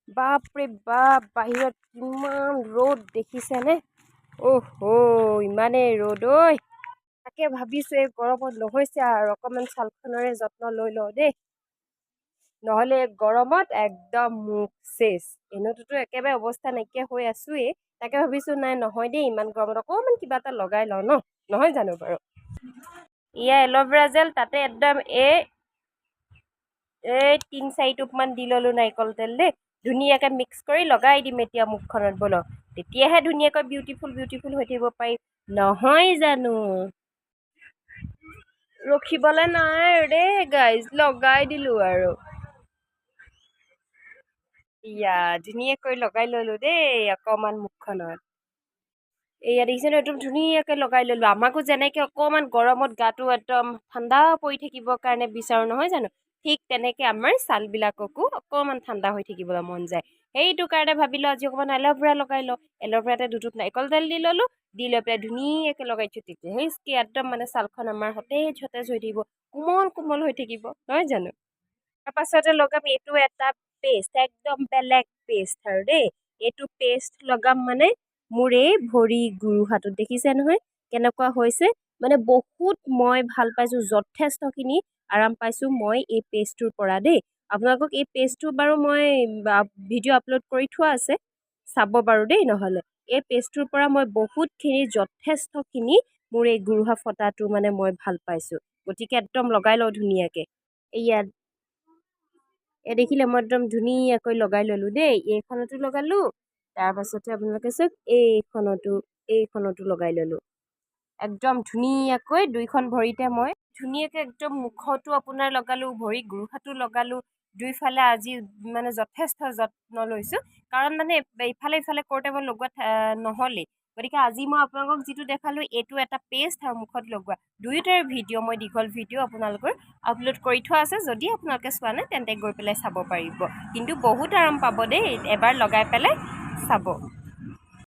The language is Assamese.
বাপৰে বাপ, বাহিৰত কিমান ৰ'দ দেখিছেনে? অহ' ইমানেই ৰ'দ ঐ। তাকে ভাবিছোঁ, এই গৰমত নহৈছে আৰু, অকণমান ছালখনৰে যত্ন লৈ লওঁ দেই। নহ'লে গৰমত একদম মুখ চেচ। এনেওতো একেবাৰে অৱস্থা নাইকিয়া হৈ আছোৱেই। তাকে ভাবিছোঁ, নাই নহয় দেই, ইমান গৰমত অকণমান কিবা এটা লগাই লওঁ ন, নহয় জানো বাৰু? এয়া এল'ভেৰা জেল, তাতে একদম এই এই 3-4 টোপমান দি ল'লোঁ নাৰিকল তেল দেই। ধুনীয়াকৈ মিক্স কৰি লগাই দিম এতিয়া মুখখনত। ব'লক, তেতিয়াহে ধুনীয়াকৈ বিউটিফুল বিউটিফুল হৈ থাকিব পাৰিম, নহয় জানো? ৰখিবলৈ নাই আৰু দেই গাইজ, লগাই দিলোঁ আৰু। ইয়া, ধুনীয়াকৈ লগাই ল'লোঁ দেই অকণমান মুখখনত। এয়া দেখিছেনে, একদম ধুনীয়াকৈ লগাই ল'লোঁ। আমাকো যেনেকৈ অকণমান গৰমত গাটো একদম ঠাণ্ডা পৰি থাকিবৰ কাৰণে বিচাৰোঁ, নহয় জানো? ঠিক তেনেকৈ আমাৰ ছালবিলাককো অকণমান ঠাণ্ডা হৈ থাকিবলৈ মন যায়। সেইটো কাৰণে ভাবিলোঁ, আজি অকণমান এল'ভেৰা লগাই লওঁ। এল'ভেৰাতে দুটোপ নাৰিকল তেল দি ল'লোঁ, দি লৈ পেলাই ধুনীয়াকৈ লগাইছোঁ। তেতিয়াহে একদম মানে ছালখন আমাৰ সতেজ সতেজ হৈ থাকিব, কোমল কোমল হৈ থাকিব, নহয় জানো? তাৰপাছতে লগাম এইটো এটা পেষ্ট, একদম বেলেগ পেষ্ট আৰু দেই। এইটো পেষ্ট লগাম মানে মোৰ এই ভৰি গোৰোহাটোত। দেখিছে নহয় কেনেকুৱা হৈছে? মানে বহুত মই ভাল পাইছোঁ, যথেষ্টখিনি আৰাম পাইছোঁ মই এই পেষ্টটোৰ পৰা দেই। আপোনালোকক এই পেষ্টটো বাৰু মই ভিডিঅ' আপলোড কৰি থোৱা আছে, চাব বাৰু দেই। নহ'লে এই পেষ্টটোৰ পৰা মই বহুতখিনি, যথেষ্টখিনি মোৰ এই গোৰোহা ফটাটো মানে মই ভাল পাইছোঁ। গতিকে একদম লগাই লওঁ ধুনীয়াকৈ। এইয়া এই দেখিলে, মই একদম ধুনীয়াকৈ লগাই ল'লোঁ দেই। এইখনতো লগালোঁ, তাৰপাছতে আপোনালোকে চাওক, এইখনতো এইখনতো লগাই ল'লোঁ একদম ধুনীয়াকৈ দুইখন ভৰিতে। মই ধুনীয়াকৈ একদম মুখতো আপোনাৰ লগালোঁ, ভৰি গোৰোহাটো লগালোঁ, দুইফালে আজি মানে যথেষ্ট যত্ন লৈছোঁ। কাৰণ মানে ইফালে ইফালে কৰোঁতে মই লগোৱা নহ'লেই। গতিকে আজি মই আপোনালোকক যিটো দেখালোঁ, এইটো এটা পেষ্ট আৰু মুখত লগোৱা, দুয়োটাৰ ভিডিঅ' মই দীঘল ভিডিঅ' আপোনালোকৰ আপলোড কৰি থোৱা আছে। যদি আপোনালোকে চোৱা নাই, তেন্তে গৈ পেলাই চাব পাৰিব। কিন্তু বহুত আৰাম পাব দেই, এবাৰ লগাই পেলাই চাব।